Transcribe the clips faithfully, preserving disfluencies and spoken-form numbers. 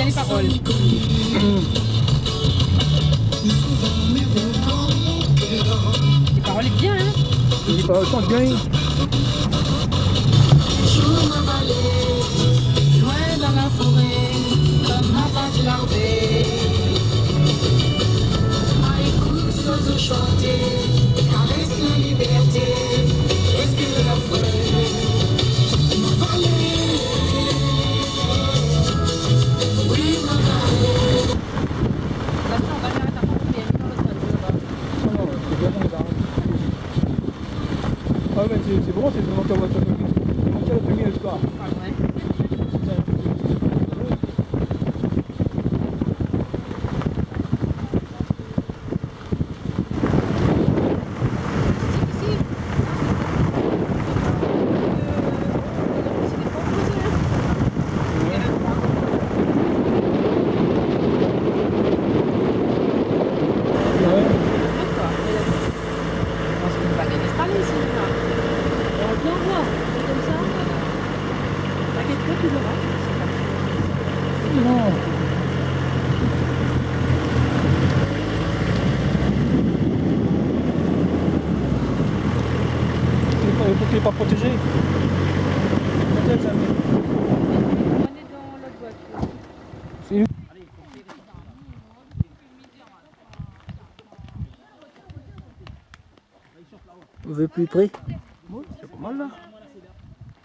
Lé parol. Lé parol lé bien, in ? Lé parol lé bien. Jour ma valé, loin dan la foré, konm ma vash larvé. Ma ékout zozo shanté, karès la libèrté, èspir la foré. Ma valé, oui, ma valé. Attends, on va lui arrêter à Montpellier, dans l'autre sens, là. Non, non, c'est vraiment là. Ah, mais c'est, c'est bon, c'est vraiment ta voiture. C'est mon seul premier espoir. Ah ouais. Parce que vous allez l'installer ici, là. On vient voir, c'est comme ça. T'inquiète pas, tu verras. Non. Il est pas, il est pas protégé. Protège jamais. On est dans l'autre boîte. Si. Ou vé pli pré ? Oui, c'est pas mal, là.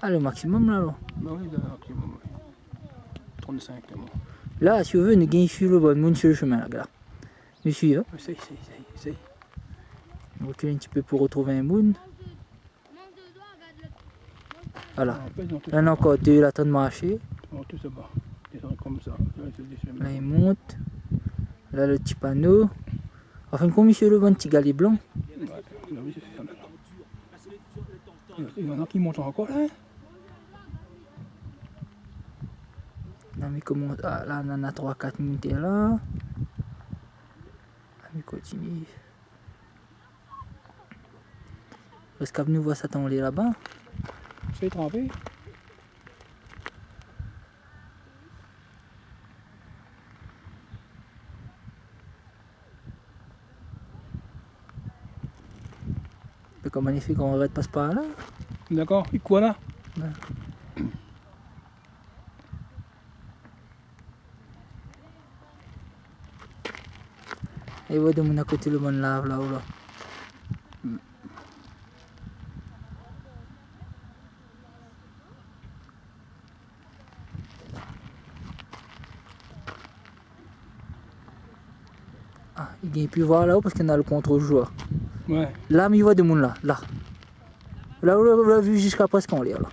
Ah, le maximum, là, là. Bah oui, le maximum, oui. Trente-cinq, c'est bon. La, si ou vé, nou gingn suiv le bann moun sur le chemin, la, gard. Nou suiv, in ? Essaye, essaye, essaye, essaye. Nou rokil in ti pé pou retrouv in moun. Voilà. Ah, en fait, ils ont tout... La, néna ankor dé la tann marshé. Ils ont tout ça bas. Ils sont comme ça. Là, ils se disent, la, i mont. La, le ti pano. Anfin, konm isi, le bann ti galé blan. Ouais, la, oui, c'est ça, maintenant. Il y en a qui montent encore, là, hein ? La, mi komans, ah, la, nana troi, kat moun té la. La, mi kontinié. Rès kap nou voi sa tann lé laba. Sé tranpé. Mé koman i fé kan ou arèt pas par la ? Dakor, i kour la. Ouais. É ouais, demoun akoté lo bann lav la, la. Ah, i gingn pi voir la-o parské na lo kontro-jour. Ouais. La, mi voi demoun la, la. La, ou la, ou la vi ziska prèsk anlèr la.